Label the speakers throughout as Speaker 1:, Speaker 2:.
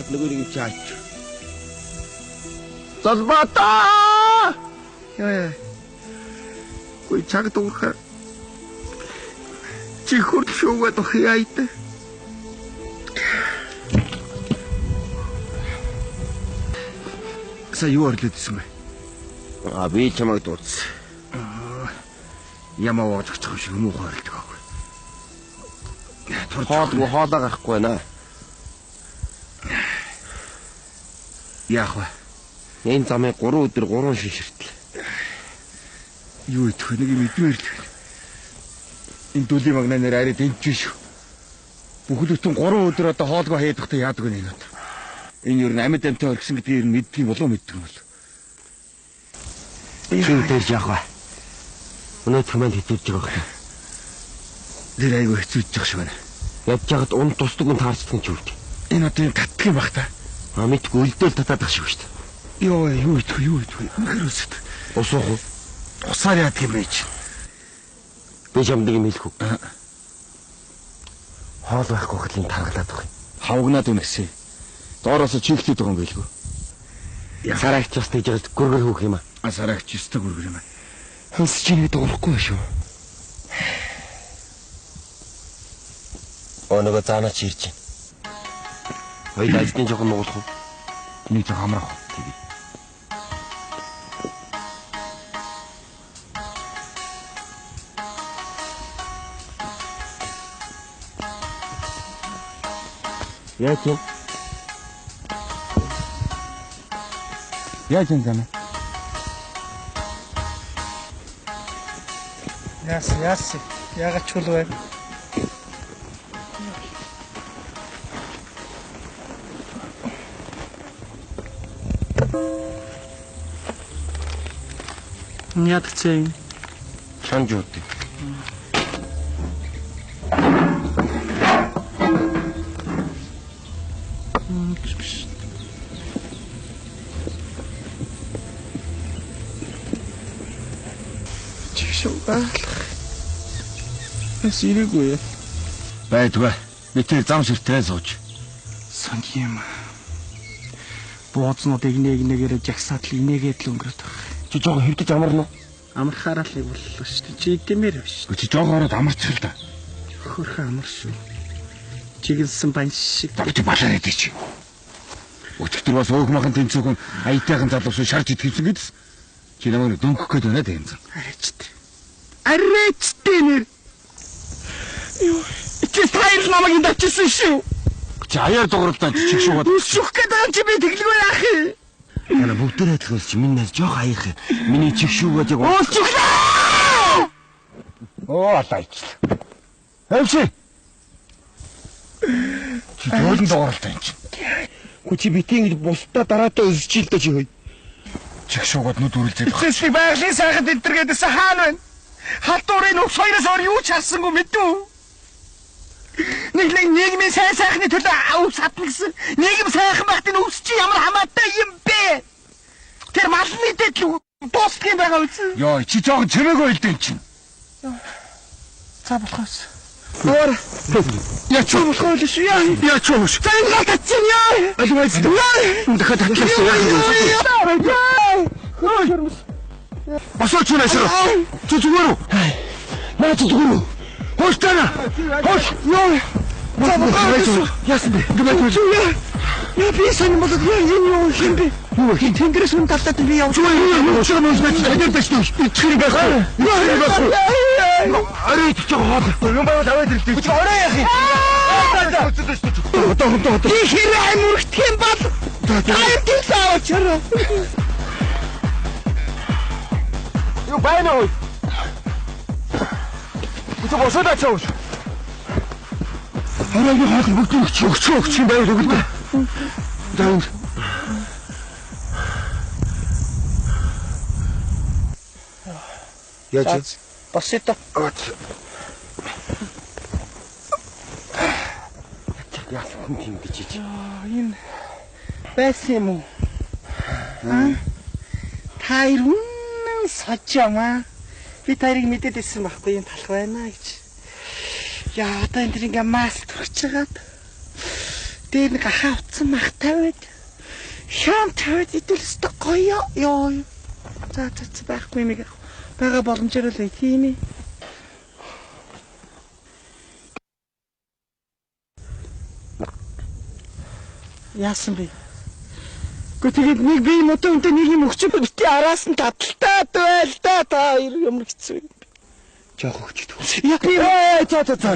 Speaker 1: яваад нөгөө нэг юм чи аач. Залбаата! Яа. Гүй чаг дуурхаа. Чи хурд шуугаад охяайта. Са юу орлоод исэн бэ? А би чамайг дуудсан. Ямаа воож очих юм шиг муухай орилдог аахгүй. Хоолгүй хоолоо гарахгүй байна. Яах вэ? Энэ замыг 3 өдөр 3 шин ширтлээ. Юу идэх вэ? Нэг юм идмээр л байна. Энэ дүлийн магнаа нэр арай дэмжиж шүү. Бүхэл бүтэн 3 өдөр одоо хоолгүй хаяадахтай яадаг вэ энэ одоо? Энэ ер нь амьд амьтаа орхисон гэдгийг ер нь мэддэг юм болов мэддэг юм бол. Чи үдэрч яах вэ? Өнөөдөр маань хэцүүж байгаа хэрэг. Тэр айгүй хэцүүж байгаа шиг байна. Ядж яхад ун тусдаг ун таарчдаг юм чи үгүй. Энэ одоо юм татдаг юм бах та. А мэдгүй өлдөөл татаад ах шиг шүү дээ. Йоо юу идэх юу идэх вэ? Үнэхээр өсөд. Ус уух уу? Усаар яадаг юм бэ чи? Би чамд юм хэлэх үү? Хоол байхгүй хэл энэ таргалаад байгаа юм. Хавгнаад үнэсээ. Доороос чихлээд байгаа юм байлгүй. Сарагч бас тэгж байгаа гүргэр хөөх юм аа. А сарагч өстө гүргэр юм аа. Хөлс чи нэг дуурахгүй шүү. Оо нөгөө заанаа чи ирж байна. Хоёул ажлын жоохон нугалах уу? Нэг жоохон амрах. Тэгээ. Яаж юм? Яаж юм зана?
Speaker 2: Яас яас. Яагаад чул вэ? Яадаг цэн?
Speaker 1: Чанж ууд.
Speaker 2: Бас ирээгүй.
Speaker 1: Байдгүй. Би тэр зам ширтээ сууж.
Speaker 2: Сонь юм. Буузнуудыг нэг нэгээрээ жагсаад л инээгээд л өнгөрөөд байгаа.
Speaker 1: Чи жоохон хэвдэж амарна уу?
Speaker 2: Амархаараа л боллоо шүү дээ. Чи идэмээр биш.
Speaker 1: Чи жоохон ороод амарчих л да.
Speaker 2: Хөрхөн амар шүү. Чиглэсэн бан шиг.
Speaker 1: Чи балаар идэж чи. Өчигдөр бас өөх махан тэмцүүхэн аятайхан залуус шарж идэх юмсан гэдсэн. Чи намайг дөнгөх гээд байна тийм зам.
Speaker 2: Арайчтай. Арайчтай нэр. Юу? Чи таяр намайг энд очилсан шүү.
Speaker 1: Чи аяар дууралдаа чиг шуугаад.
Speaker 2: Өсөх гээд байгаа чи би тэглгүй яах юм?
Speaker 1: Яна бүгдээр адилхан чи минь найз жоох аяах. Миний чиг шүүгээд яг
Speaker 2: өсөглөө.
Speaker 1: Оо алаач. Хавши. Чи зөөлөн дууралдаа энэ чи. Гү чи битгий ингэж бусдаа дараатай өсөж ил дээ чи хөөе. Чиг шуугаад нүд үрэлзээд.
Speaker 2: Эцэслэг байгалийн сайхад энтергээдсэн хаана байна? Халдварын нүх хоёроос өөр юу ч харсангүй мэдүү. Нэг нэг нийгмийн сайн сайхны төлөө өвс хатна гэсэн. Нийгэм сайхан байхад энэ өвс чи ямар хамаатай юм бэ? Тэр малны дэд л дуустдаг юм байгаа үз.
Speaker 1: Йоо чи жоохон чимээгүй хэлдэг юм чинь.
Speaker 2: За болохоос. Өөр.
Speaker 1: Яа чи
Speaker 2: болохоо л шүү яа.
Speaker 1: Яа чи шүү.
Speaker 2: За энэ гал татсан яа.
Speaker 1: Аль байж. Дахиад татлаа яа.
Speaker 2: Яа.
Speaker 1: Босооч наашаа. Чи зүгээр үү? Наа чи зүгээр үү? Хойш тана. Хойш.
Speaker 2: Яа. За болохоо.
Speaker 1: Яасан бэ? Ингэ байж.
Speaker 2: Яа би сонир болоод яа энэ юу юм бэ?
Speaker 1: Юу вэ?
Speaker 2: Тэнгэрээс үн талдаад би явж.
Speaker 1: Юу юу? Чи мөн байж танаар байж шүү. Итгэх байхгүй. Итгэх байхгүй. Орой идэх жоо хоол. Юм байвал аваад ирлээ.
Speaker 2: Чи орой яах юм?
Speaker 1: Одоо одоо одоо.
Speaker 2: Би хэрэг ам өргөх юм бол таяр гэлээ аваачаарай.
Speaker 1: Юу байна уу? Чи босоод ачаа. Оройн хоол бүгд өгч өгч өгч юм байвал өгөл. За энэ. Яаж?
Speaker 2: Босъё та.
Speaker 1: Яасан хүн тийм гэж чи.
Speaker 2: Энэ байсан юм уу? Аа? Та үнэн сож юм аа. Би тарыг мэдээд ирсэн байхгүй юм талах байна гэж. Яа одоо энэ тэр ингээ мас төрч хагаад. Дээр нэг гахаа утсан мах тавиад. Шам тавиад идэл өстө гоё ёо. За за за байхгүй юм яг. Бага боломжоор л тийм ээ. Яасан бэ? Гэхдээ тэгээд нэг би модон үнтэй нэг юм өгч бити араас нь таталтаад байл та та ямар хэцүү юм бэ?
Speaker 1: Жоох өгчдөг.
Speaker 2: Яг би
Speaker 1: за за за.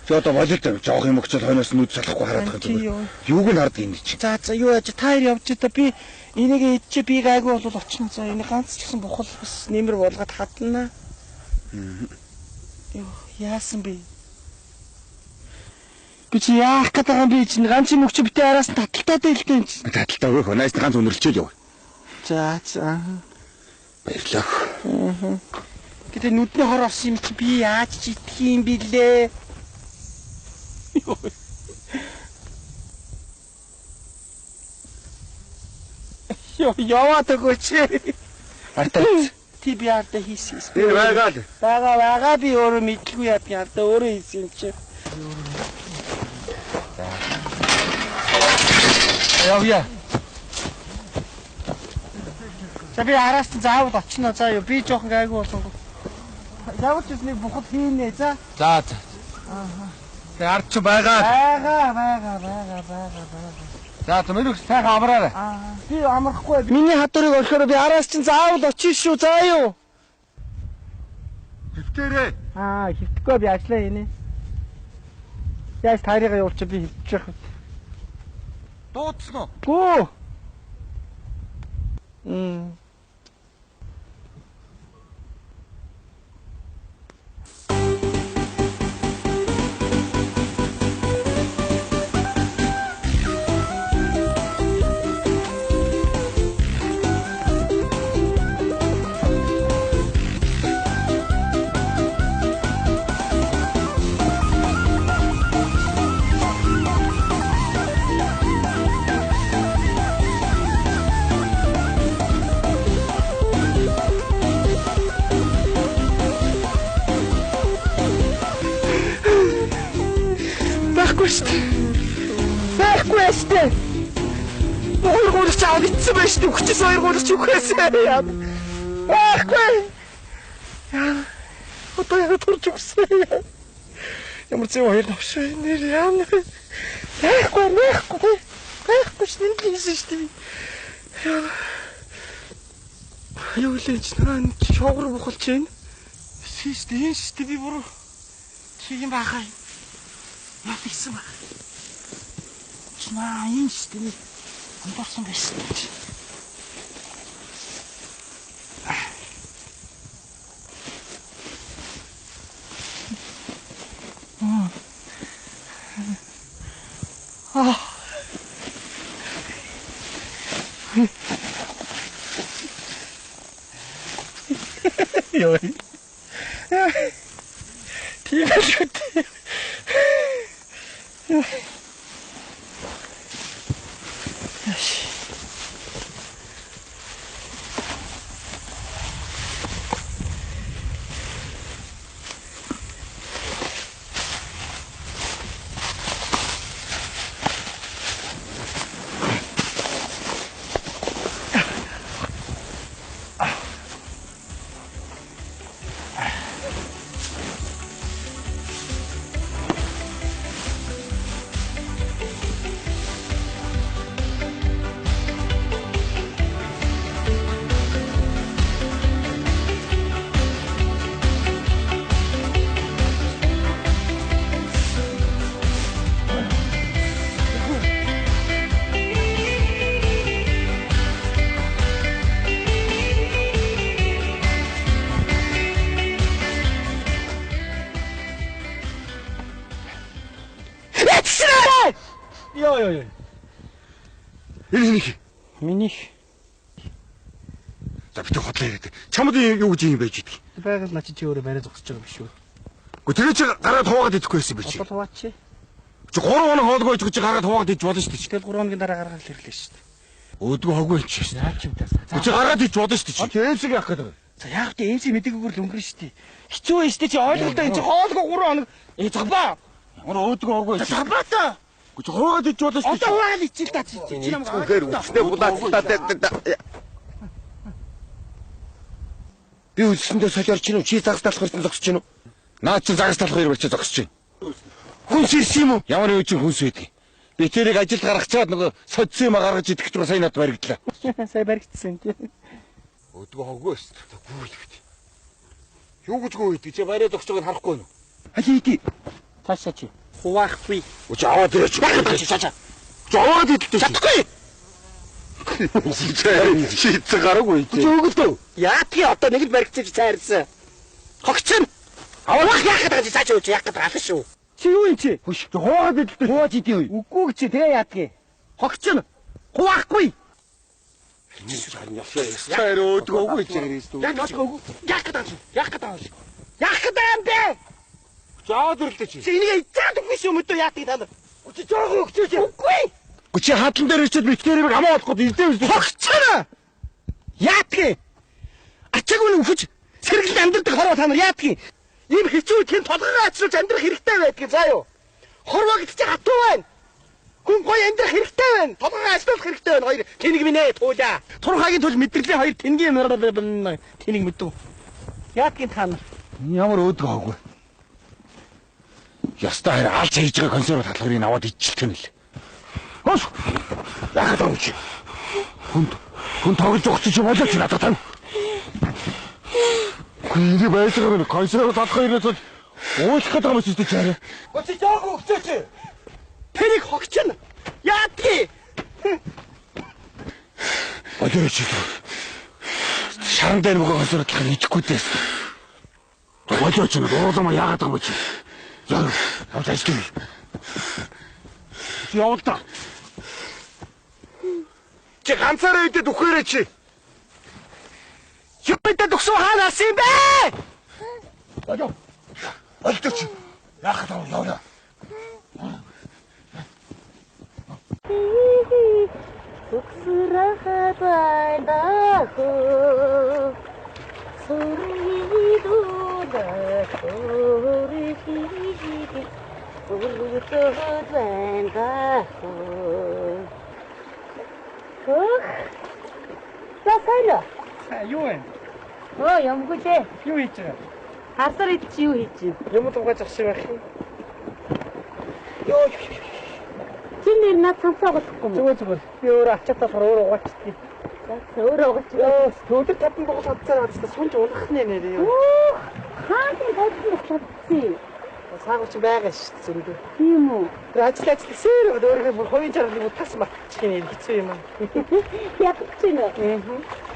Speaker 1: За одоо болоод жоох юм өгчөл хойноос нүд салахгүй хараад байгаа зүгээр. Юуг нь хардаг юм чи?
Speaker 2: За за юу яаж та хоёр явж та би энийг идчихэ би гайгүй бол очно. За энэ ганц ч гэсэн бухал бас нэмэр болгоод хадна. Юу яасан бэ? Би чи яах гээд байгаа юм би чинь ганц юм өгч битээ араас нь таталтаад байлтай юм чи.
Speaker 1: Таталтаагүй хөө. Найс ганц өнөрлчээл яв.
Speaker 2: За за.
Speaker 1: Баярлалаа.
Speaker 2: Аа. Гэтэ нүдний хор орсон юм чи би яаж ч идэх юм бэлээ. Йоо яваад өгөөч.
Speaker 1: Артаа.
Speaker 2: Ти би ардаа хийсэн.
Speaker 1: Энэ байгаа л.
Speaker 2: Байгаа байгаа би өөрөө мэдлгүй яа ардаа өөрөө хийсэн юм чи.
Speaker 1: Явъя.
Speaker 2: За би араас нь заавал очино заа юу. Би жоохон гайгүй болонгоо. Заавал ч нэг бухал хийнэ за.
Speaker 1: За за.
Speaker 2: Аа.
Speaker 1: Тэг ард чи байгаа.
Speaker 2: Байгаа байгаа байгаа байгаа байгаа.
Speaker 1: За за мөрөг сайхан амраарай.
Speaker 2: Аа. Би амрахгүй. Миний хадуурыг орхиороо би араас чинь заавал очино шүү заа юу.
Speaker 1: Хэвтээрээ.
Speaker 2: Аа, хэвтэхгүй би ажиллаа хийнэ. Яаж таарыгаа явуулчих би хэвчих вэ?
Speaker 1: Дуудсан уу?
Speaker 2: Гүү. Байхгүй шүү дээ. Байхгүй шүү дээ. Хоёр гуурч аваад ицсэн байж шүү дээ. Өгчээс хоёр гуурч өгөхээсээ. Байхгүй. Яа. Одоо яг турж өгсөн. Ямар зэв хоёр новш нэр яа. Байхгүй, байхгүй. Байхгүй шүү дээ. Хийсэн шүү дээ. Яа. Юу лээ чи наа шоогор бухалч байна. Шүү дээ. Энэ шүү дээ би буруу. Чи юм баахай. Яа тэгсэн баг. Чи наа энэ шүү дээ. Андуурсан байсан чи. Аа. Йой. Тийм л шүү дээ. Яш. Йоо.
Speaker 1: Энэ хэнийх?
Speaker 2: Минийх.
Speaker 1: За битгий хотлоо яриад. Чамд юу гэж юм байж идэх?
Speaker 2: Байгаль наа чи өөрөө барай зогсож байгаа биш үү?
Speaker 1: Гэхдээ тэр чи гараад хуваагаад идэхгүй байсан би чи.
Speaker 2: Одоо хуваач.
Speaker 1: Чи 3 хоног хоолгүй иж чи гараад хуваагаад иж болно шүү дээ.
Speaker 2: Тэгэл 3 хоногийн дараа гаргаад ирлээ шүү дээ.
Speaker 1: Өөдгөө хоггүй юм чи.
Speaker 2: Яа ч юм даа.
Speaker 1: Чи гараад иж болно шүү дээ. Чи эмсэг яах гэдэг.
Speaker 2: За яах вэ? Эмсэг мэдээгүйгээр л өнгөрнө шүү дээ. Хэцүү юм шүү дээ. Чи ойлголтоо энэ чи хоолгүй 3 хоног. Э зогбаа.
Speaker 1: Ямар өөдгөө хоггүй.
Speaker 2: Зогбаа та.
Speaker 1: Үгүй чи хуваагаад ич болно шүү.
Speaker 2: Одоо хуваагаад ичил та чи. Чи намайг
Speaker 1: Үнэхээр үстэй булаацтаа. Би үлсэндээ солиорч гинүү? Чи загас талах ирсэн зогсож гинүү?
Speaker 3: Наад чи загас талах ирвэр чи зогсож гин.
Speaker 1: Хүнс ирсэн юм уу?
Speaker 3: Ямар юу чи хүнс байдаг. Би тэрийг ажилд гаргачаад нөгөө содсон юм гаргаж идэх гэж сая надад баригдлаа.
Speaker 2: Сая баригдсан тий.
Speaker 3: Өдгөө хоггүй өст. Гүү идэв. Юу гэж гүү идэг чи бариа зогсож байгааг харахгүй юу?
Speaker 1: Аль иди.
Speaker 2: Цаашаа чи. Хуваахгүй.
Speaker 3: Үгүй аваад ирээч.
Speaker 2: Цаашаа.
Speaker 3: Чи аваад идэлтэй.
Speaker 2: Чадахгүй.
Speaker 3: Шийдсэн гараагүй чи.
Speaker 1: Өгөлдөө.
Speaker 2: Яатги одоо нэг л баригдсан чи цайрсан. Хогчин. Авах яах гэдэг чи цаашаа үуч яах гэдэг алах шүү. Чи юу юм чи?
Speaker 1: Хөш. Хуваагаад идэлтэй. Хувааж идэв.
Speaker 2: Үгүй чи тэгээ яатги. Хогчин. Хуваахгүй.
Speaker 3: Цайр өөдгөө үгүй чи хэрэг.
Speaker 2: Яг өөдгөө. Яах гэдэг юм. Яах гэдэг юм. Яах гэдэг юм бэ?
Speaker 3: Чи аваад ирлээ чи.
Speaker 2: Чи энийг ицаад өгөх шүү мөдөө яатги та нар.
Speaker 3: Чи жоохон өгчөөч.
Speaker 2: Үгүй.
Speaker 3: Үгүй чи хадлан дээр ирчээд битгээрийг хамаа болохгүй идээ үстэй.
Speaker 2: Хогчин. Яатги. Ачаагүй нь үхэж сэргэлэн амьдрдаг хорвоо та нар яатги. Ийм хэцүү тийм толгойн ачруулж амьдрах хэрэгтэй байдгийг заа юу. Хорвоо гэдэг чинь хатуу байна. Хүн гоё амьдрах хэрэгтэй байна. Толгойн ажилуулах хэрэгтэй байна. Хоёр тэнэг минь ээ туулаа. Турхагийн тул мэдрэлийн хоёр тэнгийн тэнэг мэдв. Яатгийн та нар.
Speaker 3: Ямар өөдгөө хоогүй. Ястаа хараа алж хийж байгаа консерв талхарыг аваад идчихдэг нь л. Хөөс. Яхад юм чи. Хүнд хүн тоглож өгсөн чи болооч надад тань. Энийг байсан юм консерв талхар ирээд бол уучлах гэдэг юм чи арай.
Speaker 2: Гоо чи жоохон өгчөөч. Тэрийг хогчин. Яатги.
Speaker 3: Болооч. Шаран дээр мөгөө консерв талхар идэхгүй дээ. Болооч нь ууламаа яагаад байгаа юм чи. Яа, явж ажиллая. Чи явал та. Чи ганцаараа идээд үхээрэй чи.
Speaker 2: Юу идээд өгсөн хаана арсан юм бэ?
Speaker 3: Болоо. Болдооч. Яах вэ? Яваа.
Speaker 4: За сайн уу?
Speaker 2: Юу вэ?
Speaker 4: Оо юмгүй лээ.
Speaker 2: Юу хийж байгаа?
Speaker 4: Хасар ид чи юу хийж байна?
Speaker 2: Юм дуугаж ах шиг байх юм. Йоо.
Speaker 4: Чи нэр над самсаа болохгүй юм уу?
Speaker 2: Зүгээр зүгээр. Би өөрөө ачаатаа болохоор өөрөө угаачдгийг.
Speaker 4: За өөрөө угаач.
Speaker 2: Йоо, өдөр таван дугуй чадцаар авчихсан сунж унах нэ нэр юу.
Speaker 4: Хаан тавьсан чадсан.
Speaker 2: Саагур чи байгаа шүү дээ зөндөө.
Speaker 4: Тийм үү?
Speaker 2: Тэр ажил ажилласээр өөрийнхөө бүр хувийн чаргалыг бүр тас мартчих юм хэцүү юм аа.
Speaker 4: Ядаж байна уу?
Speaker 2: Аа.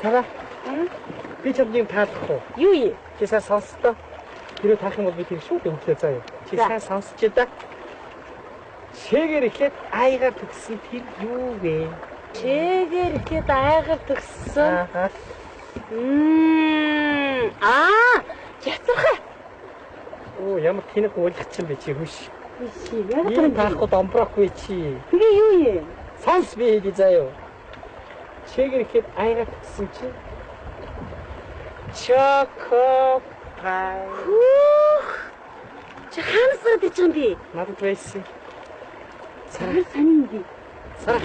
Speaker 2: Сара. Би чамд юм таалах уу?
Speaker 4: Юу юм?
Speaker 2: Чи сайн сонсдоо. Хэрвээ таах юм бол би тэр шүүд өглөө заа юу. Чи сайн сонсч да. Чэгээр эхлээд айгаар төгссөн тэр юу вэ?
Speaker 4: Чэгээр эхлээд айгаар төгссөн.
Speaker 2: Аа.
Speaker 4: Аа, яцархай.
Speaker 2: Оо, ямар тэнэг уулах чинь бэ чи хүш.
Speaker 4: Биш. Яг
Speaker 2: тэр таахгүй домброхгүй чи.
Speaker 4: Тэгээ юу юм?
Speaker 2: Сонс би хэлье заа юу. Чэгээр эхлээд айгаар төгссөн чи Чокопай.
Speaker 4: Хөөх. Чи хаанаас гараад ич юм бэ?
Speaker 2: Надад байсан.
Speaker 4: Сара сонин юм бэ?
Speaker 2: Сара.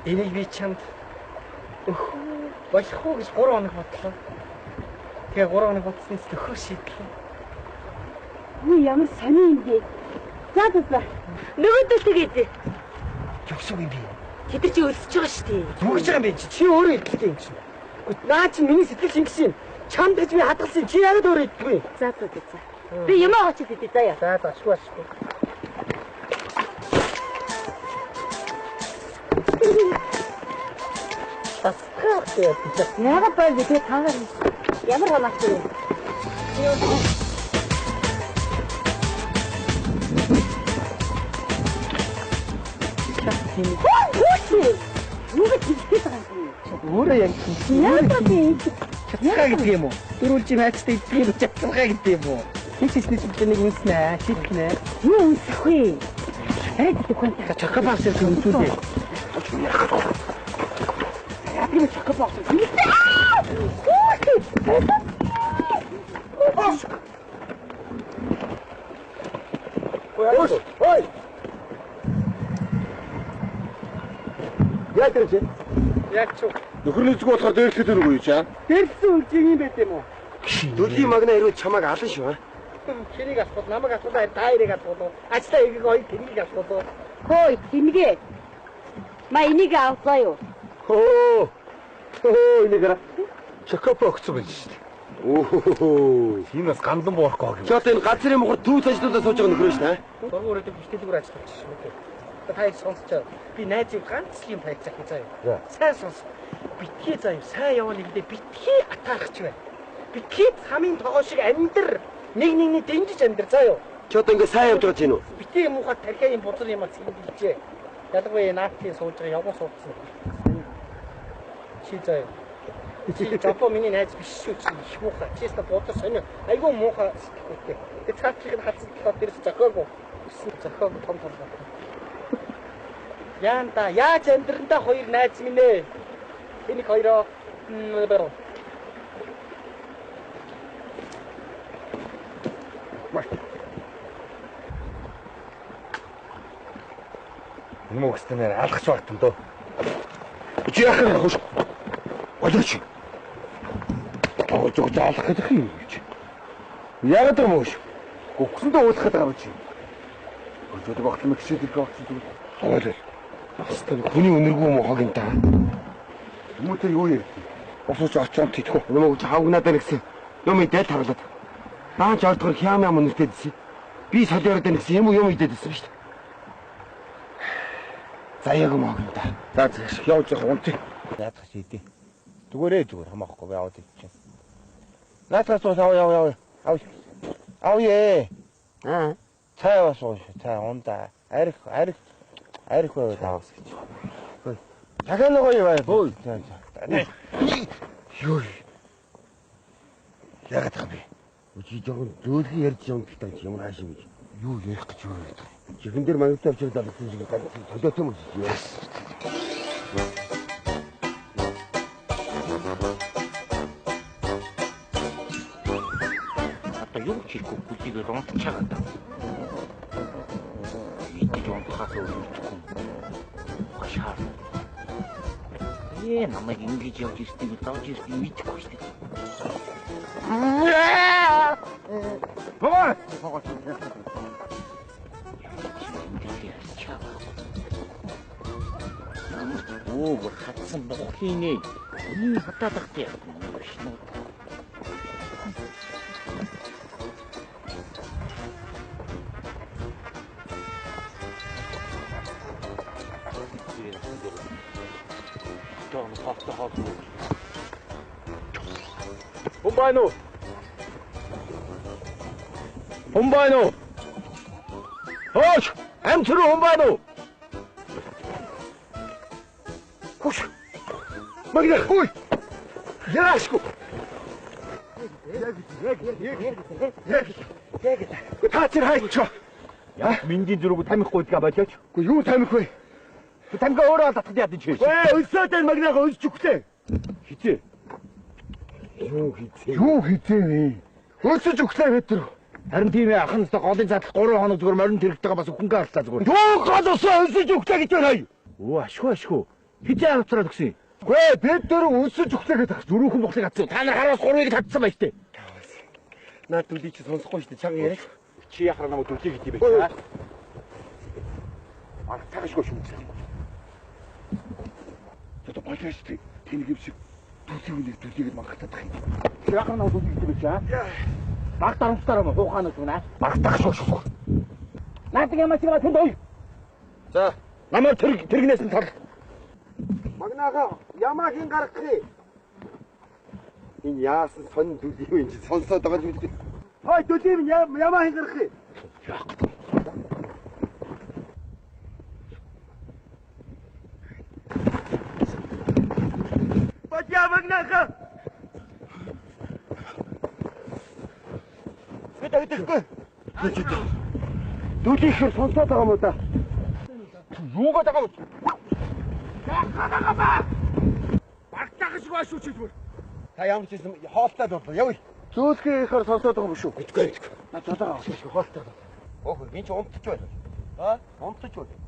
Speaker 2: Энийг би чамд өх болох уу гэж 3 хоног бодлоо. Тэгээ 3 хоног бодснээс төхөө шийдлээ.
Speaker 4: Үгүй ямар сонин юм бэ? За за за. Нөгөөдөл тэгээд.
Speaker 2: Юусэн юм бэ?
Speaker 4: Тэд нар чи өлсөж байгаа шүү дээ.
Speaker 2: Юу гэж байгаа юм бэ чи? Чи өөрөө идэлтэй юм чинь. Наа чи миний сэтгэл шингэсэн юм. Чамд гэж би хадгалсан. Чи яагаад өөрөө иддэггүй?
Speaker 4: За за за. Би юмаа очиж идэ заяа.
Speaker 2: За за ашгүй ашгүй. Тасгах тэгээд.
Speaker 4: Яагаад байв бэ? Тэгээ танаар ямар хамаатай юм? Хүү чи. Юу гэж хэлэх гээд байгаа юм?
Speaker 2: Өөрөө яг
Speaker 4: Яг тийм.
Speaker 2: Чацгаа гэдэг юм уу? Дөрвөлжин хайцтай идэх юм чацгаа гэдэг юм уу? Хич хичнээн бид нэг үнснэ, шийтгэнэ.
Speaker 4: Юу үнсэх вэ? Арай дөхөн.
Speaker 2: Чокопас шиг үнсүүлээ. Яг юм чокопас.
Speaker 3: Ой, ой. Яа тэр чи?
Speaker 2: Яг ч.
Speaker 3: Нөхөрний зүг болохоор дээрлэхэд үгүй юу чи?
Speaker 2: Дээрлсэн үгүй юм байт юм уу?
Speaker 1: Дүлийн магна ирвэл чамайг алан шүү.
Speaker 2: Хэрийг алхвал намайг алхвал та хоёрыг алхвал ажлаа хийгийг хоёр тэрнийг алхвал.
Speaker 4: Хөөе, тэнгээ. Ма энийг авлаа юу?
Speaker 3: Хөө. Хөө энийг ара. Чокопо өгсөн байх шүү дээ.
Speaker 1: Өө.
Speaker 3: Энэ бас гандан буурахгүй юм.
Speaker 1: Чи одоо энэ газрын мухар түүц ажлуудаа сууж байгаа нөхөр шүү дээ.
Speaker 2: Дургу өрөөдөг биштэйгээр ажиллаж шүү дээ. Та их сонсчоо. Би найзыг ганц л юм таяг захи заяа. Сайн сонс. Битгий заяа. Сайн яваа нэгдээ битгий атаархч бай. Битгий замын тогоо шиг амьдр. Нэг нэгний дэмжиж амьдр заяа.
Speaker 1: Чи одоо ингээ сайн явж байгаа чинь үү?
Speaker 2: Битгий муухай тархиа юм бузар юм цэвэрлжээ. Ялангуяа наадын сууж байгаа явган суудсан. Чи заяа. Чи жопо миний найз биш шүү чи их муухай. Чи өстө бузар сонио. Айгүй муухай сэтгэхүйтэй. Тэгээ цаатлыг нь хатсан талаа дээрс зохиогүй. Өссөн зохиогүй том том. Яанда яаж амьдрандаа хоёр найз минь ээ. Энийг хоёроо
Speaker 3: Энэ мөгсдөнээр алгах багтан дөө. Чи яах юм хөөш? Болооч. Тоглож өгч алах гэдэг юм чи. Яагаад юм хөөш? Гүгсэндээ уулах гэдэг юм чи. Өчигдөр багтлан мэгшээд ирэх багтсан зүгээр.
Speaker 1: Ойлоо. Хаста хүний үнэргүй мохог юм та.
Speaker 3: Хүмүүстээ юу ярьд? Босооч очоод тэтгэв.
Speaker 1: Нэмэг чи хавгнаад байна гэсэн. Юм идэл таргалаад. Наач ордгор хям ям үнэртэй дсэн. Би солиороод байна гэсэн юм уу юм идээд дсэн шүү дээ. Заяаг мог юм та.
Speaker 3: За зэш явж явах унтъя. Наадах чи идэв. Зүгээрээ зүгээр хамаахгүй би аваад идчихэв. Наадах суус аваа яв яв. Ав. Авъя.
Speaker 1: Аа.
Speaker 3: Цай бас ууш. Цай ундаа. Арх арх арх байвал аваас гэж. Дахиад нөгөө юу бай. Хөөе. За за.
Speaker 1: Юу. Яагаад юм бэ? Чи жоохон зөөлхөн ярьж юм гэдэг чи ямар хааш юм бэ?
Speaker 3: Юу ярих гэж юу ярих.
Speaker 1: Чихэн дээр магнитаар авчирд алгасан шиг ганц солиотой юм шиг яа.
Speaker 5: Одоо юу ч хийхгүй бүлийгээр унтчихаад байна. Идэж унтахаас өөр мэдэхгүй. Хашаар. Намайг ингэж явж ирснийг давж ирснийг мэдэхгүй шүү дээ.
Speaker 3: Богоо.
Speaker 5: Оо, бүр хатсан бохлын нэ. Миний хатаадах тийм юм.
Speaker 3: Хүн байна уу? Хүн байна уу? Хөөш, амт руу хүн байна уу? Хөш. Магна хүй. Яашгүй. Яг. Та тэр хайчаа.
Speaker 5: Яг миндийн зүрэг тамхигүй гэдгээ болооч.
Speaker 3: Үгүй юу тамхи вэ?
Speaker 5: Тамхи өөрөө алдах яд чи.
Speaker 3: Ээ, өлсөөд энэ магнаага өлж өглөө. Хизээ.
Speaker 1: Юу хизээ?
Speaker 3: Юу хизээ вэ? Өлсөж өглөө бид тэр.
Speaker 5: Харин тийм ээ, ахын өстө голын задлах 3 хоног зүгээр морин тэрэгтэйгээ бас өхөнгөө аллаа зүгээр.
Speaker 3: Юу гол усаа өлсөж өглөө гэж байна.
Speaker 5: Өө, ашгүй ашгүй. Хизээ авцраад өгсөн.
Speaker 3: Үгүй ээ, бид дөрөв өлсөж өглөө гэдэг.
Speaker 5: Зүрүүхэн бохлыг татсан. Та нар хараас 3-ыг татсан байж тээ.
Speaker 1: Наад дүлий чи сонсохгүй шүү дээ. Чанга яриач.
Speaker 5: Чи яхаар намайг дүлий гэдэг юм бэ?
Speaker 3: Баг цагшгүй шүмжлэх. Одоо болоо шүү дээ. Тэнийг юм шиг дүлий үнийг дүлийгээд мангатах юм.
Speaker 5: Чи яхаар намайг дүлий гэдэг юм бэ? Баг дарамтараа мó хуухаанаас үнэ.
Speaker 3: Баг тагшгүй шүү.
Speaker 5: Наадаг ямаа чи тэнд ой.
Speaker 3: За,
Speaker 5: намайг тэр тэргнээс нь тал.
Speaker 1: Магнаага ямаа хин гаргах юм. Энэ яасан сонь дүлий юм чи сонсоод байгаа юм үү?
Speaker 3: Хой дүлий юм ямаа хин гаргах юм.
Speaker 5: Яах гэдэг.
Speaker 1: Магнаха. Би тагтахгүй. Дүлийхэр сонсоод байгаа юм уу та?
Speaker 3: Юугаа байгаа юм? Яагаад байгаа юм? Багтаах шиг байна шүү чи зүгээр.
Speaker 1: Та ямар ч юм хоолтой дурлаа. Явъя.
Speaker 3: Зөөлхөн ихэр сонсоод байгаа юм шүү.
Speaker 1: Мэдгүй мэдгүй.
Speaker 3: Наа золоо авах шиг хоолтой.
Speaker 1: Өөхөө би чи унтчих байна. Аа? Унтчих байна.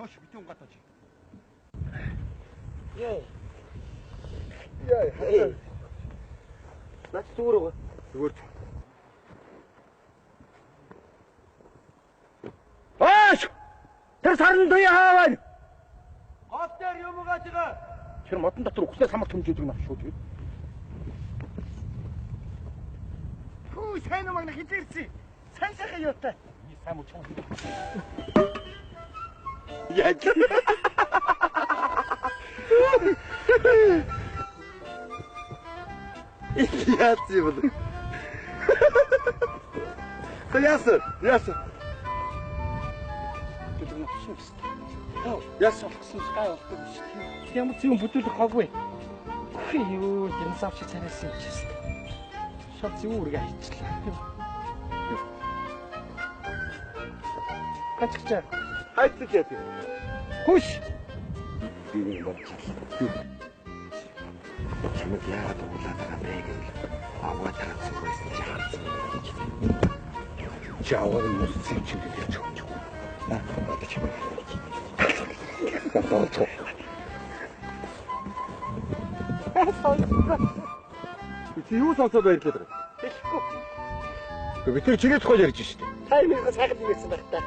Speaker 3: Хош битүүн гатаач.
Speaker 1: Яа.
Speaker 3: Яа.
Speaker 1: Наач зүгээр байгаа.
Speaker 3: Зүгээр. Ааш! Тэр сарн туяа хаа байна.
Speaker 1: Гол дээр юм угааж байгаа.
Speaker 3: Тэр модон дотор үхснээ самар төмжөөдөг нах шүү дээ.
Speaker 2: Хүү сайн уу магна хизээ ирсэн. Сайн сайхан юутай.
Speaker 3: Миний сайн муу чам.
Speaker 1: Яаж? Яаж юм бэ? Та яасан?
Speaker 3: Яасан?
Speaker 2: Бид нэг шин гэсэн.
Speaker 3: Яасан?
Speaker 2: Болгосон гай болдог шүү дээ. Ямар ч юм бүдүүлэх гоогүй. Үхээ юу динозавр шиг царайсан юм чи. Шал зүү үргээ хайчлаа. Гачгчаа.
Speaker 3: Хайцдаг яа тийм.
Speaker 2: Хүш.
Speaker 1: Би нэг бодчихлаа. Чамд яагаад уулаад байгаа бэ гэвэл авгаатайгаа зүгээс чи харсан юм чи.
Speaker 3: Чи аваад мөссөн чи гэж яаж юм.
Speaker 1: Аа, одоо чамд.
Speaker 3: Бодож. Чи юу сонсоод баярлаад байгаа?
Speaker 2: Хэлэхгүй.
Speaker 3: Би тэр чиний тухай ярьж штэ.
Speaker 2: Та юм сайхан юм ярьсан байх та.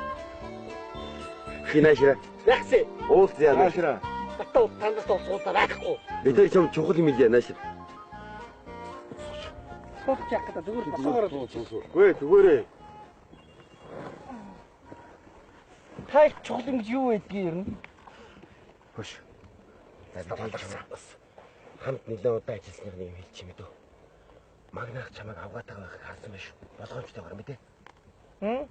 Speaker 1: Хинашра.
Speaker 2: Яхси.
Speaker 1: Уулзъя.
Speaker 3: Наашра.
Speaker 2: Батаа танаас уулзаа байхгүй.
Speaker 1: Би тэр чам чухал юм хэлье наашра.
Speaker 2: Суух яах гэдэг зүгээр босоогоор
Speaker 3: Үгүй зүгээрээ.
Speaker 2: Та их чухал юм гэж юу байдгийг ер нь?
Speaker 3: Хөш.
Speaker 1: Бас хамт нэлээд удаан ажилласных нэг юм хэлчих юм дөө. Магнаах чамайг авгаатай байхыг харсан байх шүү. Болгоомжтойгоор мэдээ.
Speaker 2: Хм?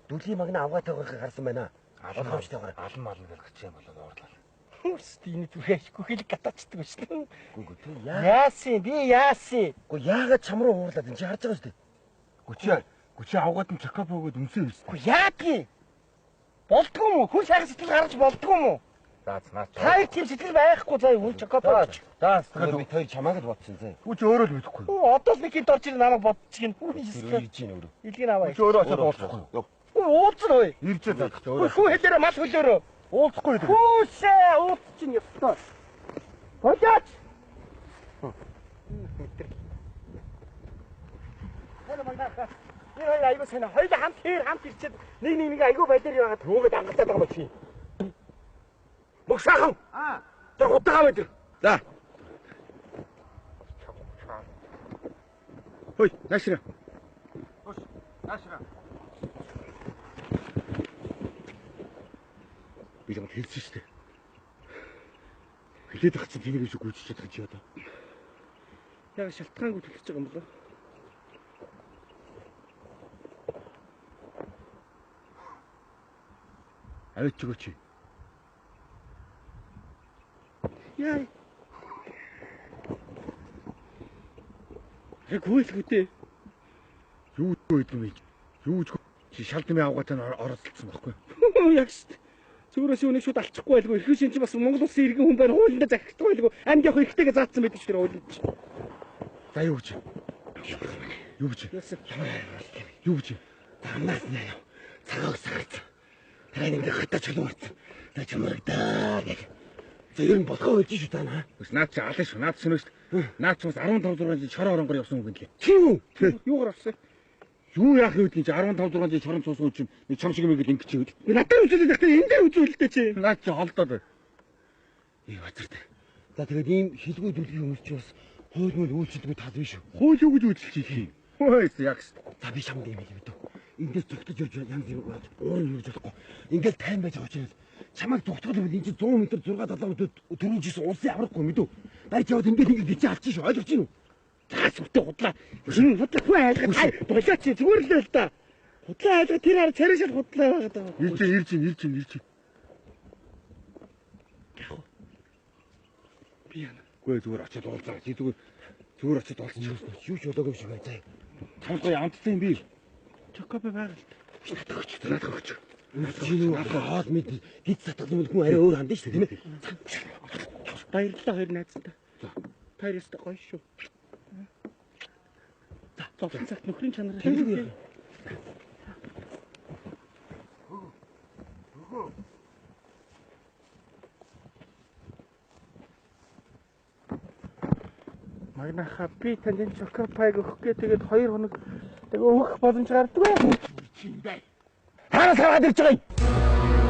Speaker 1: Дүлийн магна авгаатай байхыг харсан байна. Болгоомжтойгоор.
Speaker 3: Алан малн гэл гिच юм болоод уурлаа.
Speaker 2: Хүмүүст энэ зүрхээшгүй хэл гатаачдаг шүү дээ.
Speaker 1: Үгүй үгүй тэр яа.
Speaker 2: Яасан би яасан?
Speaker 1: Үгүй яагаад чам руу уурлаад энэ чи харж байгаа шүү дээ.
Speaker 3: Гүчи гүчи авгаад нь чакап өгөөд өмсөн юм.
Speaker 2: Үгүй яадгийг? Болдгоо юм уу? Хүн сайхан сэтгэл гаргаж болдгоо юм уу?
Speaker 3: За наач.
Speaker 2: Та их тийм сэтгэл байхгүй заа хүн чакап болж.
Speaker 3: За
Speaker 1: Би тэр чамааг л бодсон зэ.
Speaker 3: Гүчи өөрөө л мэдэхгүй.
Speaker 2: Хүү одоо л нэг хинт орж ирэн намайг бодчих юм. Хүү
Speaker 1: Тэр ирж гин өөрөө.
Speaker 2: Илгийг аваа.
Speaker 3: Гүчи өөрөө очиод уулзахгүй.
Speaker 1: Яв.
Speaker 2: Хүү уулзна ой.
Speaker 3: Ирж заах чи өөрөө.
Speaker 2: Хүү хэлээрээ мал хөлөөрөө.
Speaker 3: Уулзахгүй гэдэг.
Speaker 2: Хүүсээ уулзчин ёстой. Болооч. Тэр магнаа. Энэ хоёр айгуу сайн. Хоёул хамт хэр хамт ирчээд нэг нэг нэг айгуу байлаар яваад
Speaker 3: Юугээд хангалттай байгаа юм чи. Мөг сайхан.
Speaker 2: Аа.
Speaker 3: Тэр хутгаа аваад ир. За. Хой, наашра. Хош, наашра. Би чамд хэлсэн шүү дээ. Хэлээд байх чинь тэнийг шиг гүйцэж чадах чи одоо.
Speaker 2: Яг шалтгаангүй төлөж байгаа юм болоо.
Speaker 3: Аваач өгөөч.
Speaker 2: Яа. Яг гүйлгүү дээ.
Speaker 3: Юу гэдэг юм бэ? Юу ч чи шал дэмий авгаатай нь оролцсон байхгүй.
Speaker 2: Яг шүү дээ. Зүгээрээс юу нэг шууд алчихгүй байлгүй. Эрхэн шин чи бас Монгол улсын иргэн хүн байна. Хуулиндаа захирагдахгүй байлгүй. Амьд явах эрхтэйгээ заасан байдаг ч тэр хуулинд чи.
Speaker 3: За юу гэж? Юу гэж?
Speaker 2: Яасан?
Speaker 3: Юу гэж?
Speaker 1: Амнаас нэ яв. Цагааг сахарцсан. Тэр нэг хатаа чулуу гарцсан. За чамрагдаа гэх. За ер нь болохоо байж шүү та наа.
Speaker 3: Өс наад чи алан шүү. Наад сөнөөс. Наад чи бас 15 6 жил шороо оронгоор явсан хүн гэлээ.
Speaker 1: Тийм үү?
Speaker 2: Юугаар авсан?
Speaker 3: Юу яах вэ гэдгийг чи 15 6 жил шорон цуусан хүн чинь нэг чам шиг юм гэл ингэж чивэл.
Speaker 2: Би надаар үзүүлээд байхдаа энэ дээр үзүүлэлтэй чи.
Speaker 3: Наад чи холдоод бай.
Speaker 1: Ээ базартай. За тэгээд ийм хилгүй дүлгийн хүмүүс чи бас хууль мөл үйлчлэлгүй тал биш үү?
Speaker 3: Хууль юу гэж үйлчлэх юм? Хөөе яг шүү.
Speaker 1: За би чамд юм хэлээ мэдв. Эндээс зүгтэж явж янз бүр уурын юуж болохгүй. Ингээл тайм байж байгаа учраас чамайг зүгтгэл юм энэ чи 100 м 6 7 м түрүүн жисэн улсын аврахгүй мэдв. Барьж яваад ингээд ингээд гिच алчих шүү. Ойлгож байна уу?
Speaker 2: За сүртэй худлаа. Энэ худлаа хүн айлгад та болооч зүгээр л л да. Худлаа айлгад тэр хар царай шал худлаа байгаад байгаа.
Speaker 3: Ирж ирж ирж ирж.
Speaker 2: Би яана.
Speaker 3: Үгүй зүгээр очиод уулзаа. Чи зүгээр очиод уулзчих.
Speaker 1: Юу ч болоогүй юм шиг байна заа.
Speaker 3: Чамд гоё амттай юм би.
Speaker 2: Чокопай байгаа л.
Speaker 3: Надад өгч. Надад өгч.
Speaker 1: Чи нөгөө хоол мэд гид сатгал юм хүн арай өөр хандна шүү дээ, тийм ээ.
Speaker 2: Баярлалаа хоёр найзтай. Та хоёроос гоё шүү. За, зовлон цагт нөхрийн чанараар хэлье. Магнаха би танд энэ чокопайг өгөх гээ тэгээд 2 хоног тэг өгөх боломж гардаггүй.
Speaker 3: Чи юм бэ? Хаанаас гаргаад ирж байгаа юм?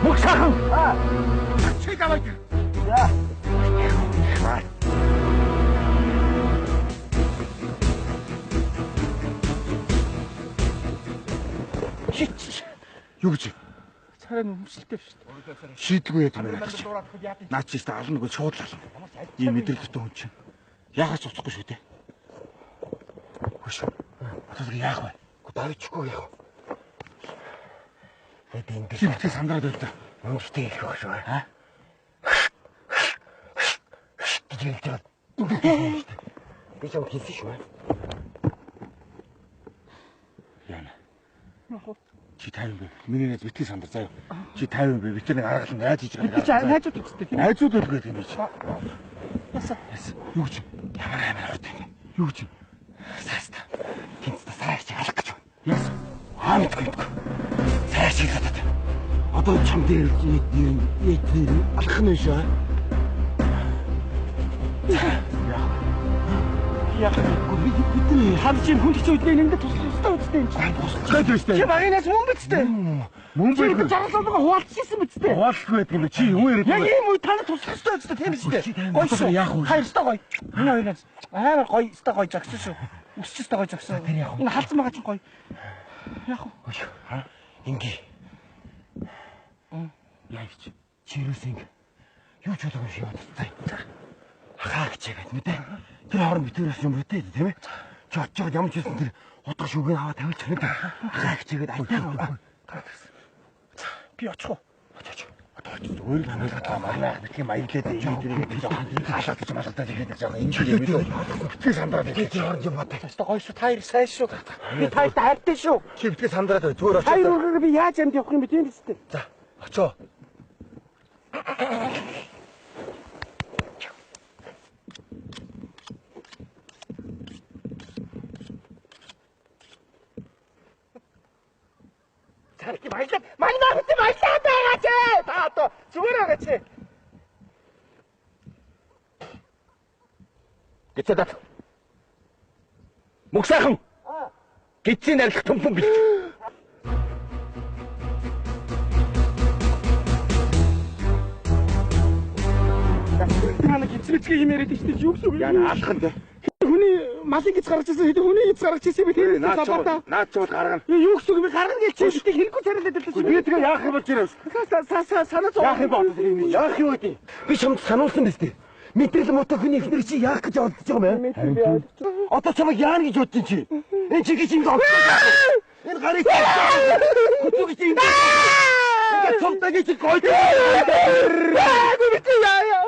Speaker 3: Мөх сайхан. Аа. Чи даваад. За. Юу гэж?
Speaker 2: Царай нь өмсөлтэй шүү дээ.
Speaker 3: Шийдэлгүй яа юм бэ? Наа чи ихтэй ална үгүй шууд л ална. Ийм мэдрэлтэй хүн чинь. Яахаас уцахгүй шүү дээ. Хөш. Одоо яах вэ?
Speaker 1: Үгүй давчихгүй яах вэ? Эд энэ
Speaker 3: чи битгий сандраад байл та.
Speaker 1: Өмстэй их байх шүү. Аа? Гэж хэлж байгаа. Би чам хэлсэн шүү.
Speaker 3: Яна. Чи 50 бэ? Миний найз битгий сандар заяа. Чи 50 бэ? Би тэр нэг аргалан найз хийж байгаа.
Speaker 2: Би чи найзууд үстэй.
Speaker 3: Найзууд үл гэдэг юм би чи.
Speaker 2: Яса.
Speaker 3: Юу гэж? Ямар амар хурд юм бэ? Юу гэж?
Speaker 1: Сааста. Тэнцтэй сарай чи алах гэж байна.
Speaker 3: Яасан?
Speaker 1: Аа мэдгүй мэдгүй. Сарай чи хатаад. Одоо чам дээр нэр алах нь шүү.
Speaker 2: Яах вэ?
Speaker 1: Би бидний
Speaker 2: хам чи хүн хэцүү үднэ нэндэ туслах ёстой үстэй юм чи.
Speaker 3: Туслах гээд байна.
Speaker 2: Чи багийн нас мөн биз дээ.
Speaker 3: Мөн
Speaker 2: би жаргал зовлогоо хуваалцчихсан биз дээ.
Speaker 3: Хуваалцгүй байдаг юм бэ? Чи юм яриад
Speaker 2: Яг ийм үе танад туслах ёстой үстэй тийм биз дээ. Гоё шүү.
Speaker 3: Яах вэ?
Speaker 2: Хоёр ёстой гоё. Миний хоёр нас амар гоё, ёстой гоё жагсан шүү. Өсч ёстой гоё жагсан. Энэ халдсан байгаа чинь гоё. Яах вэ?
Speaker 1: Ингээ.
Speaker 3: Яа чи?
Speaker 1: Чи юус ингэ. Юу ч болоогүй шиг бодсон. Хаа гэж яагаад мэдээ. Тэр хооронд битүүрээс юм бүтээ тийм ээ. Чи очиж байгаад ямар ч байсан тэр утга шүгийг аваад тавиулчих нэг. Хаа гэж яагаад айтаа.
Speaker 2: Би очих уу?
Speaker 1: Очиж.
Speaker 3: Одоо очиж зүгээр л амжилт таа магнаах битгий маяглаад ийм тэр жоохон халаадаж малгадаж ихэд жоохон энэ юм билүү. Битгий сандраад
Speaker 1: Би тэр хооронд юм бодоо.
Speaker 2: Ёстой гоё шүү. Та хоёр сайн шүү. Би та хоёрт хайртай шүү.
Speaker 3: Чи битгий сандраад бай. Зүгээр очиж.
Speaker 2: Хоёр өргөөр би яаж амьд явах юм бэ тийм биз дээ.
Speaker 3: За очоо.
Speaker 2: Царки баялаа. Магнаа бити баялаа байгаа чи. Та одоо зүгээр байгаа чи.
Speaker 3: Гэцээ дат. Мөх сайхан. Гидсийн арилах төмпөн бэлт.
Speaker 2: Та нэг гидсмэцгээ юм яриад шүү дээ. Юу гэсэн үг юм?
Speaker 3: Яна алах нь те.
Speaker 2: Хүний малын гиз гаргаж ирсэн, хэдэн хүний гиз гаргаж ирсэн би тийм
Speaker 3: Наад
Speaker 2: лабата.
Speaker 3: наад чууд гаргана.
Speaker 2: Юу гэсэн үг би гаргана гэж чи битгий хэрэггүй царайлаад байлаа шүү.
Speaker 3: Би тэгээ яах юм бол тэр.
Speaker 2: Са санаа зов.
Speaker 3: Яах юм бол тэр юм. Яах юм бэ?
Speaker 1: Би чамд сануулсан биз дээ. Мэдрэл муутай хүний эхнэр чи яах гэж олдож байгаа юм бэ? Одоо чамайг яана гэж бодсон чи? Энэ чи гэж ингэ олдсон. Энэ гарыг хөтөө гэж ингэ. Ингээ цомтой гэж гойд.
Speaker 2: Би битгий яа яа.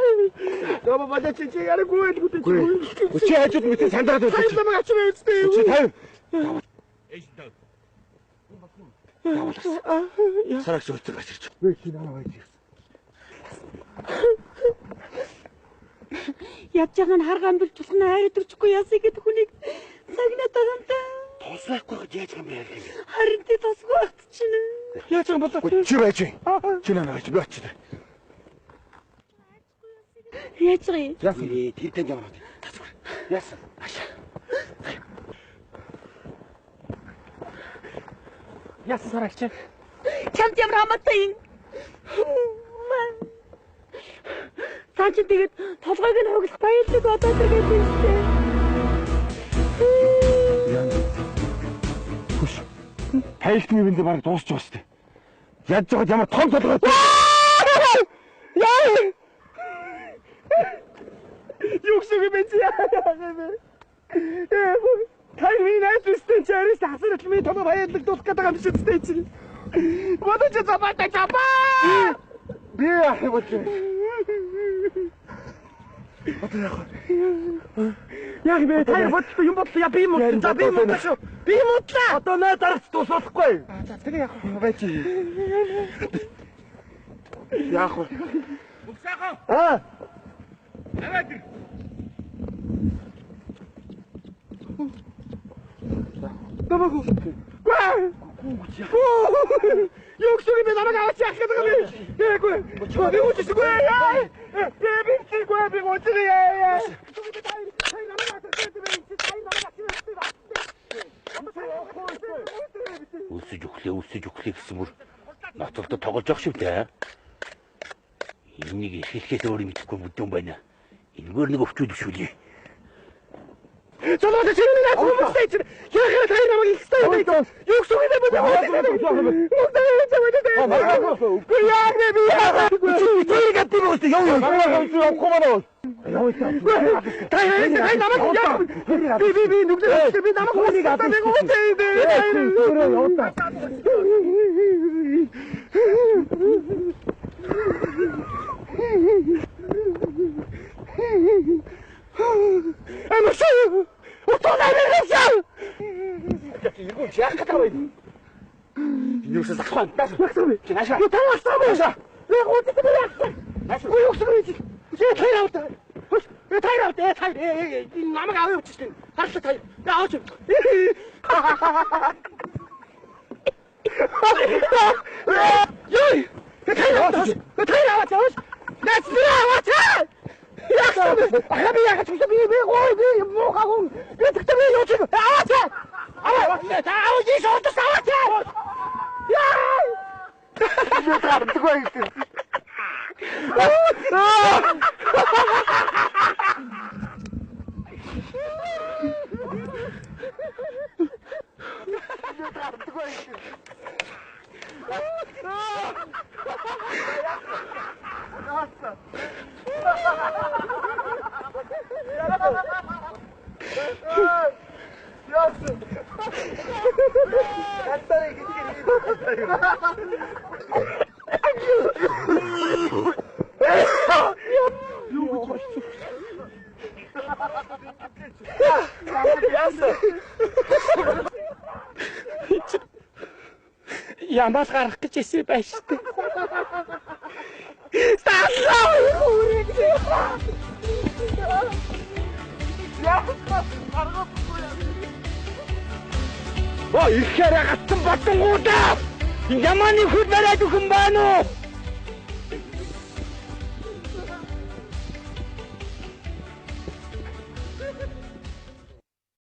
Speaker 2: Яа бада чи чи яриаггүй л гүтээ чи.
Speaker 3: Чи хажууд мэдээ сандраад байсан.
Speaker 2: Баярлалаа мага чи үстэй.
Speaker 3: Чи 50. Сарагч өтөр гарч ирж. Би чи намайг байж ирсэн.
Speaker 4: Ядж байгаа нь хар гамбил чулхна хайр өдөрчихгүй ясыг гэдэг хүнийг сагнаад байгаа юм та.
Speaker 1: Туслахгүй гэж яаж юм бэ ярих юм.
Speaker 4: Харин тий тусгүй багт чинь.
Speaker 2: Яаж байгаа болоо?
Speaker 3: Чи байж. Чи намайг байж би очиж.
Speaker 4: Яаж байгаа юм?
Speaker 3: Яасан?
Speaker 1: Тэр танд ямар бат. Та зүгээр.
Speaker 3: Яасан?
Speaker 2: Яасан сарагч?
Speaker 4: Чамд ямар хамаатай юм? Та чи тэгээд толгойг нь хуглах баярлаг одоо тэр гэдэг юм шүү дээ.
Speaker 3: Яна. Хүш. Тайлтны биндээ бараг дуусч байгаа шүү дээ. Ядж байгаад ямар том толгой.
Speaker 2: Яа! Юу гэсэн үг юм бэ чи? Яа юм бэ? Та миний найз үстэй чи арайс хасар л миний толгой баярлаг дуусах гэдэг юм шиг үстэй чи. Бодож забаа забаа.
Speaker 3: Би яах юм бол? Одоо яах вэ?
Speaker 2: Яг бэ та бодлоо юм бодлоо я би муудлаа. За би муудлаа шүү. Би муудлаа.
Speaker 3: Одоо наа дарагч тус болохгүй.
Speaker 2: За тэгээ яах вэ?
Speaker 3: Байж. Яах вэ?
Speaker 5: Бүх сайхан.
Speaker 3: Аа.
Speaker 5: Аваад ир.
Speaker 2: Намаагүй. Гүй. Юу гэсэн юм бэ? Намайг аваач яах гэдэг юм бэ? Гээгүй. Би үжижгүй. Би бимцгүй би үжижгүй.
Speaker 5: Өлсөж өглөө, өлсөж өглөө гэсэн мөр ноцолдо тоглож явах шүү дээ. Энийг эхлэхээс өөр юм идэхгүй бүдүүн байна. Энэгээр нэг өвчүүд өшүүлье.
Speaker 2: Золоо чи миний наад хүмүүстэй чинь яхаа та намайг их стай юм. Юу гэсэн юм бэ? Үгүй яах вэ би яах вэ?
Speaker 3: Чи тэр гадны юм уу? Яв яв. Явахгүй маа.
Speaker 2: Та намайг яах би би би нүглээ би намайг хүнийг авдаг би үгүй.
Speaker 3: Яваа.
Speaker 2: Амарсан. Утаа нэрсэн.
Speaker 3: Эргүүн яах гэдэг вэ? Энэ юусаас ахгүй. Чи наашаа.
Speaker 2: Юу таасан бэ? Би гүйтээ би яасан. Үгүй юу гэсэн юм чи? Чи таяр авда. Хөөс. Би таяр авда. Таяр. Намайг аваа явчихсан. Харлаа таяр. Би аваач. Йой. Би таяр авда. Би таяр аваач. Нац би аваач. Яасан бэ? Ахаа би яагаад ч би би гой би муухай хүн. Би тэгтээ би юу ч аваач. Аваа. Та аваач шууд аваач. Яа!
Speaker 3: Би гардаггүй юм.
Speaker 2: Ямал гарах гэж эсэ байж тээ. Саллаа үрэг.
Speaker 3: Оо ихээр гатсан батангуудаа. Ямааны хөл бариад өгөн байна уу?